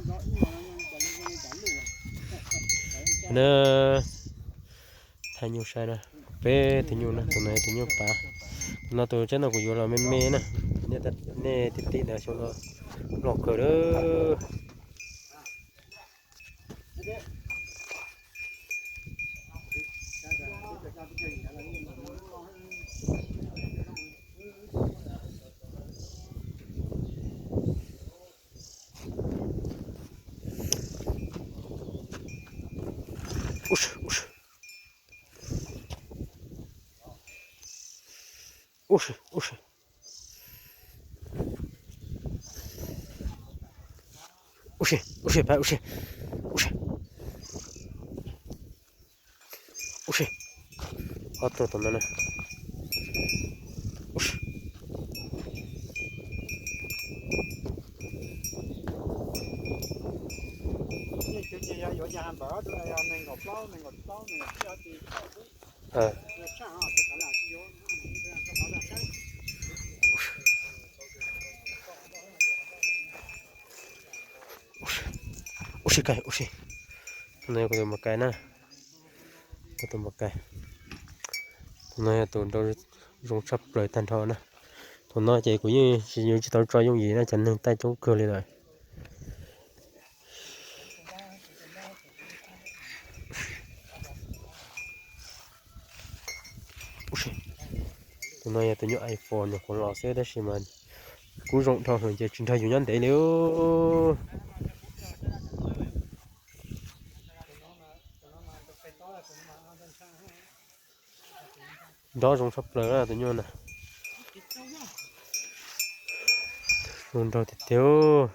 Na, thaij nyuj saib na, peb tus nyuj na, tus no tus nyuj pav. Tus no tus tsaib no kuv yuav los me me na, nej tib tib ntawd xyoo no loj kawg lawm. Ub, ub, ub, ub, ub, ub, ub, ub, ob tug tom no na. Ub si, ub si, tus no yog kuv tus npam kais na, kuv tus npam kais. Tus no yog tus nrau zoo tshaj plaws tag nrho na. Tus no ces kuv yeej tsis, yuav tsis tau tso yooj yim na, cov neeg taij coob kawg li lawm. Tus no yog tus nyuj iPhone nyuam qhuav los xwb tab sis mas kuj zoo dhau hwv ces tsis nrog yus nyob ntev li. Nrov zoo tshaj plaws tus nyuj na. Zoo nraug tiag tiag.